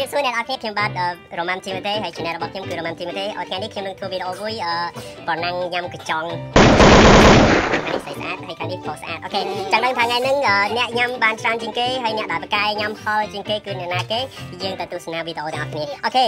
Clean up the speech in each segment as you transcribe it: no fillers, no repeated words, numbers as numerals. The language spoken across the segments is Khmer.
រាបសួរអ្នកនរគ្នាខ្ញុំបាទរ៉ូម៉ាន់ធីម៉ូតេហើយ channel របស់ខ្ញុំគឺរ៉ូម៉ាន់ធីម៉ូតេថ្ងៃនេះខ្ញុំនឹងធ្វើវីដេអូមួយប្រណាំងញ៉ាំកញ្ចង់នេះស្អាតហើយខាងនេះក៏ស្អាតអូខេចាំដឹងថាថ្ងៃហ្នឹងអ្នកញ៉ាំបានច្រើនជាងគេហើយអ្នកដែលប្រកែញ៉ាំហល់ជាងគេគឺអ្នកណាគេយើងទៅទស្សនាវីដេអូទាំងអស់គ្នាអូខេ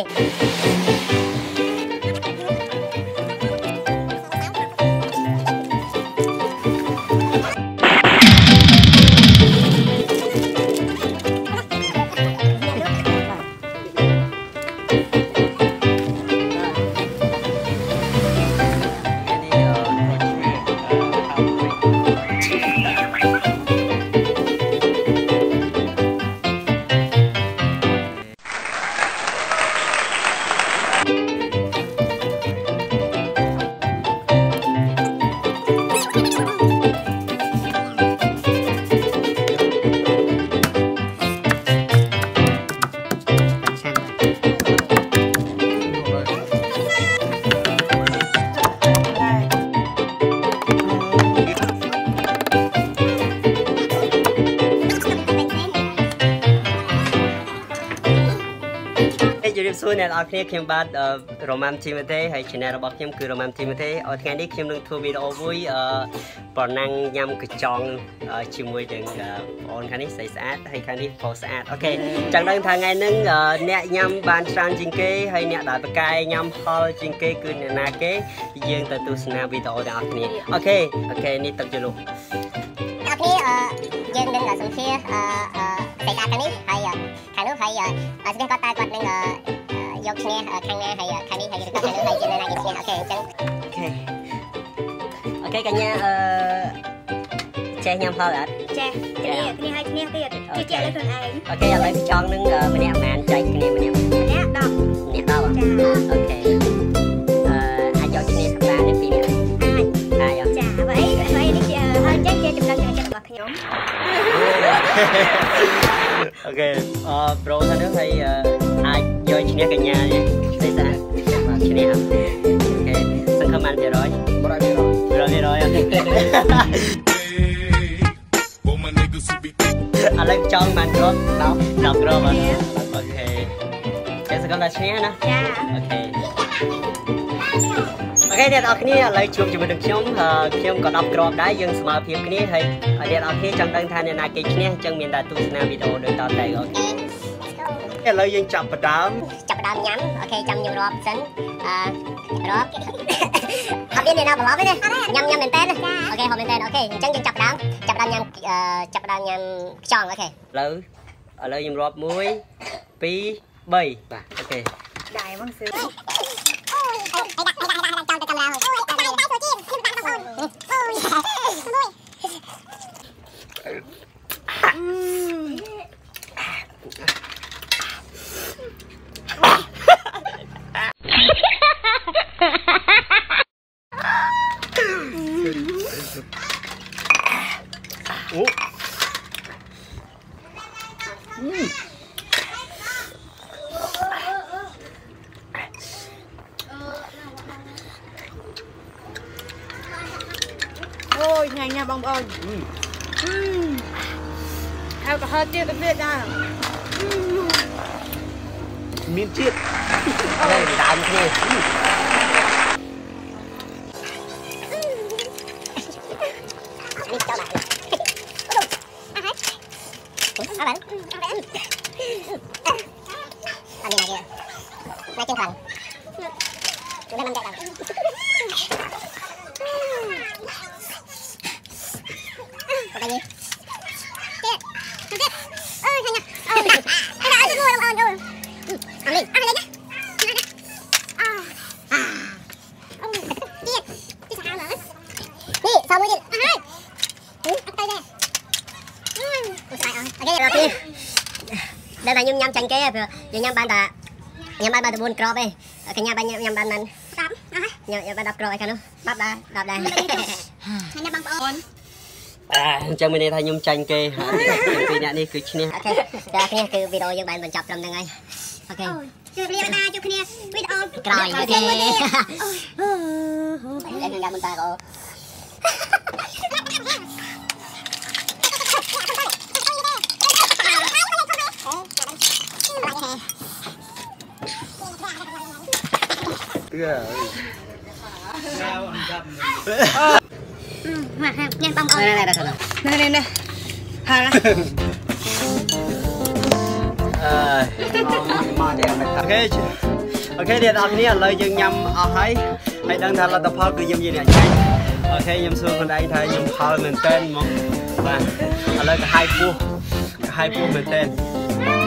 ជម្រាបសួរអ្នកនរគ្នាខ្ញុំបាទរ៉ូម៉ាន់ធីម៉ូតេហើយ channel របស់ខ្ញុំគឺរ៉ូម៉ាន់ធីម៉ូតេថ្ងៃនេះខ្ញុំនឹងធ្វើវីដេអូមួយប្រណាំងញ៉ាំកញ្ចង់ជាមួយនឹងបងអូនខាងនេះស្អាតហើយខាងនេះប្រុសស្អាតអូខេចង់ដឹងថាថ្ងៃហ្នឹងអ្នកញ៉ាំបានច្រើនជាងគេហើយអ្នកដែលប្រកែញ៉ាំហល់ជាងគេគឺអ្នកណាគេយើងទៅទស្សនាវីដេអូទាំងអស់គ្នាអូខេអូខេនេះទឹកជ្រលក់អ្នកគ្នាយើងនឹងសម្ភារស្អាតខាងនេះហើយខាងនោះហើយស្នេះគាត់តើគាត់នឹងយកឈ្នះខាងណាហើយខាងនេះហើយឬក៏ខាងនោះហើយជាណាគេឈ្នះអូខេអញ្ចឹងអូខេអូខេកញ្ញាចេះញ៉ាំហល់អត់ចេះគ្នាគ្នាហើយគ្នាទៀតជឿជាក់លើខ្លួនឯងអូខេឥឡូវចង់នឹងម្នាក់ប្រហែលចែកគ្នាម្នាក់ម្នាក់10ម្នាក់10ចាអូខេអាចយកឈ្នះបានទេពីរនាក់អាចចាបើអីបើអីនេះជាហើយអញ្ចឹងជាចំណងចំណុចរបស់ខ្ញុំអូខេប្រូថានោះហើយអាចយកឈ្នះកញ្ញាទេស្អាតឈ្នះអូខេសង្ឃឹមបាន100% 100% អូខេឥឡូវចង់បានគ្រាប់10គ្រាប់អូខេចេះសង្ឃឹមថាឈ្នះណាចាអូខេអូខេអ្នកនរគ្នាឥឡូវជួបជាមួយនឹងខ្ញុំខ្ញុំក៏10គ្រាប់ដែរយើងស្មើភាពគ្នាហើយអ្នកនរគ្នាចង់ដឹងថាអ្នកណាគេឈ្នះអញ្ចឹងមានតែទស្សនាវីដេអូដូចតទៅអូខេឥឡូវយើងចាប់ផ្ដើមញ៉ាំអូខេចាំខ្ញុំរាប់សិនរាប់អត់មានអ្នកណាបន្លំទេណាញ៉ាំញ៉ាំមែនតើអូខេហូបមែនតើអូខេអញ្ចឹងយើងចាប់ផ្ដើមញ៉ាំចាប់ផ្ដើមញ៉ាំខ្យងអូខេឥឡូវខ្ញុំរាប់1 2 3បាទអូខេដែរហ្មងសឿអូយថ្ងៃញ៉ាំបងប្អូនអែលកូហុលទៀតទៅទៀតដែរមានជាតិអូយដើមគ្នានេះចូលបាទអរអរនេះណាគេណាជាងខ្លាំងជួយមិនដែរដល់នេះទៀតទៀតអើយញ៉ាំអើយអើយអូយអូយអូយអរនេះអរនេះអាអាទៀតទៀតស្អាតណាស់នេះសមួយទៀតអើយអត់ទៅដែរអូស្អាតអូខេដល់ទីដល់តែខ្ញុំញ៉ាំចាញ់គេព្រោះខ្ញុំញ៉ាំបានតែ4គ្រាប់ឯងកញ្ញាបានញ៉ាំបាន10ញ៉ាំបាន10គ្រាប់ឯខាងនោះ10ដែរ10ដែរញ៉ាំបងប្អូនអញ្ចឹងមានន័យថាខ្ញុំចាញ់គេហើយពីអ្នកនេះគឺឈ្នះអូខេដល់គ្នាគឺវីដេអូយើងបានបញ្ចប់ត្រឹមហ្នឹងហើយអូខេជួបគ្នាណាជួបគ្នាវីដេអូក្រោយអូខេអូយញ៉ាំមិនតាអូ Hãy subscribe ញ៉ាំបងប្អូននេះនេះនេះហើយ OK OK អ្នកនរគ្នាឥឡូវយើងញ៉ាំអស់ហើយហើយដឹងថាលទ្ធផលគឺខ្ញុំជាអ្នកចាញ់ OK ខ្ញុំសួរខ្លួនឯងថាខ្ញុំហល់មែនតើហ្មងបាទឥឡូវក៏ហាយពោះក៏ហាយពោះមែនតើឥ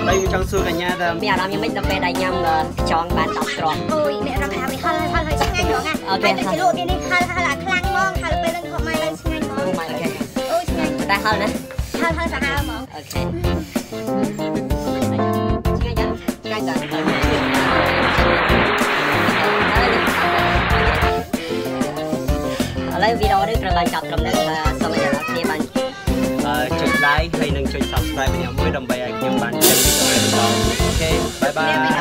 ឡូវខ្ញុំចង់សួរកញ្ញាថាមានអារម្មណ៍យ៉ាងម៉េចដល់ពេលដែលញ៉ាំខ្យងបាន10គ្រាប់ អូយមានអារម្មណ៍ថាវាហល់ហល់ហើយឆ្ងាញ់ហ្មងណាហើយទៅលក់ទីនេះហល់ហល់អាខ្លាំងហ្មងហល់ពេលហ្នឹងខំមកឡើងឆ្ងាញ់ហ្មង OK អូយឆ្ងាញ់តែហល់ណាហល់ហល់សាហាវហ្មង OK ឆ្ងាញ់យ៉ាងឆ្ងាញ់តាឥឡូវវីដេអូនេះត្រូវបានចប់ត្រឹមនេះសូមឲ្យអ្នកនរគ្នាបានចុច like ហើយនិងចុច subscribe ម្នាក់មួយដើម្បីឲ្យខ្ញុំបានចេញវីដេអូបន្ត OK bye bye.